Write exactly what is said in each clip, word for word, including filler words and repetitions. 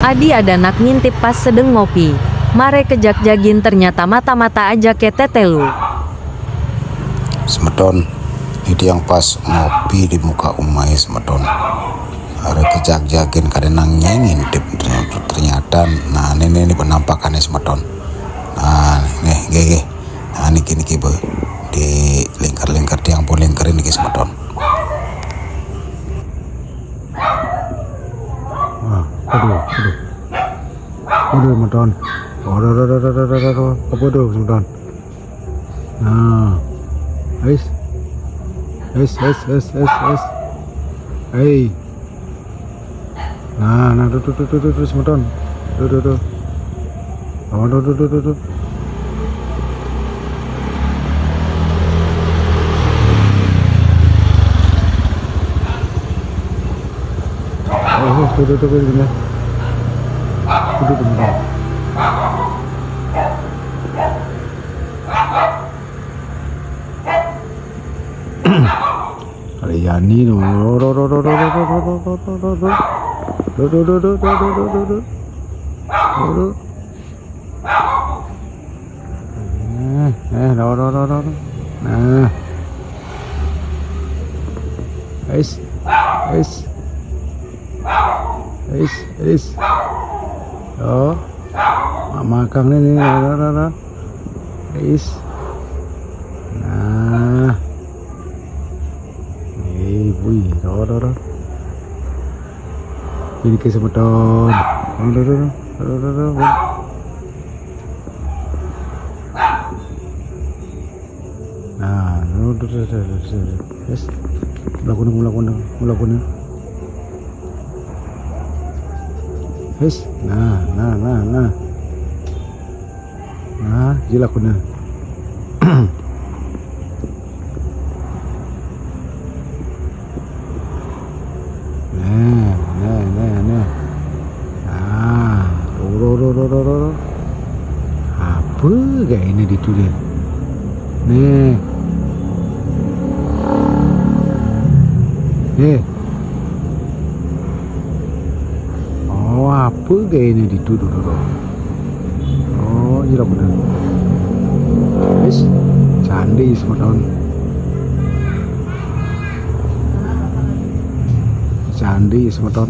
Adi ada nak ngintip pas sedeng ngopi. Mare kejagjagin ternyata mata-mata aja ke tetelu. Semeton, ini tiang pas ngopi di muka umai semeton. Mare kejagjagin kada nang nyai ngintip ternyata. Nah, ini, ini penampakannya semeton. Nah, nih, gege. Nah, niki niki be di lingkar-lingkar tiang pun lingkar niki semeton. Wah, aduh, aduh. Aduh, semeton. Aduh, aduh, aduh, aduh, aduh, aduh. Apa tuh, semeton? Nah. Ais. Ais, ais, ais, ais, ais. Hei. Nah, nah, tuh, tuh, tuh, tuh, tuh, tuh, semeton. Tuh, tuh, tuh. Oh, tuh, tuh, tuh, tuh, tuh. Oh, tuh, tuh, tuh, tuh, tuh. Tuh, tuh, tuh, tuh. Ada Yani tuh. Tuh, tuh, tuh, tuh, tuh, tuh, tuh, tuh, tuh, tuh. Tuh, tuh, tuh, tuh, tuh, tuh, tuh, tuh, tuh. Tuh, tuh. Nah, nah, tuh, tuh, tuh, tuh, tuh. Nah. Ais. Ais. Ais, ais. Oh. Mak makang nih, nih, tuh, tuh, tuh, tuh. Ais. Nah. Eh, wih, tuh, tuh, tuh. Ini ke semeton. Tuh, tuh, tuh, tuh. Tuh, tuh, tuh, tuh. Nah, tuh, tuh, tuh, tuh, tuh, tuh. Yes. Melakukan, melakukan, melakukan. Yes. Nah, nah, nah, nah. Nah, jilak bener. Nah, nah, nah, nah. Nah, ro, ro, ro, ro, ro, ro, ro. Apa gaya ini ditulis? Nih. Nih. Oh, apa gaya ini dituduh dulu? Oh, iya benar. Wis, candi semeton. Candi semeton.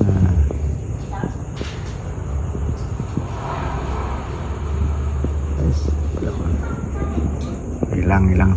Nah. Wis, hilang, hilang.